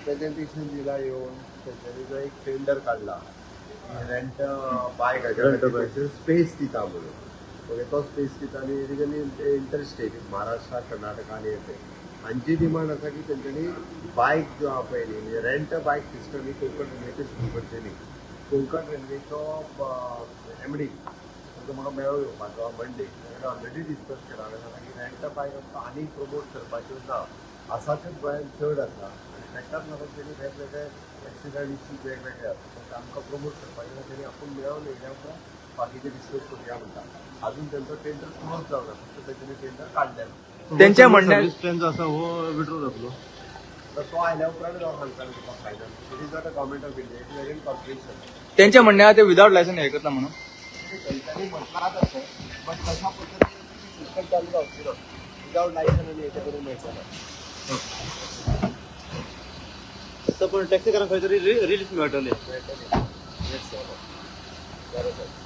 Representation दिला येवन तेंच्यांनी जो एक टेंडर काडला, rent bike. Rent a bike. Space दिता म्हणून. ओके, तो स्पेस दिता आनी तेंच्यांनी इंटरस्टेट महाराष्ट्र, कर्नाटका आनी हे हांची डिमांड आसा की तेंच्यांनी बायक ज्यो आहा पळय न्ही, म्हणजे रेंट बायक सिस्टम ही कोंकण रेल्वेचे सुरू करचे न्ही. कोंकण रेल्वेचो एमडी तांकां म्हाका मेळो येवपाचो मंडे. ताणें ऑलरेडी डिस्कस केला. हांवें सांगलां की रेंट बायक आमकां आनीक प्रमोट करपाच्यो ना. आसाच गोंयांत चड आसा आनी ताकाच लागून तेणी वेगवेगळे एक्सिडंट इश्यूज वेगवेगळे आसा. तर ते आमकां प्रमोट करपाचे ना. तेणी आपूण मेळोवन येयल्या उपरांत बाकीचे डिस्कस करुया म्हणटा. अजून तेंचो टेंडर क्लोज जावना, फक्त तेंच्यांनी टेंडर काडलेलो. तेंच्या म्हणण्या सर्वीस प्लॅन जो आसा हो विड्रॉ जातलो? तर तो आयल्या उपरांत हांव सांगता तुका final. It is not a Government of India, it is again corporation. तेंच्या म्हणणें आहा, ते विदाउट लायसन हे करता म्हणून. तेंच्यांनी म्हटलां तशें, बट तशा पद्दतीन सिस्टम चालू जावची ना. विदाउट लायसन आनी हेचे करून मेळचें ना. सर, पण टॅक्सीकारांक खंय तरी रिलीफ मेळटलें. मेळटलें. येस, बरोबर.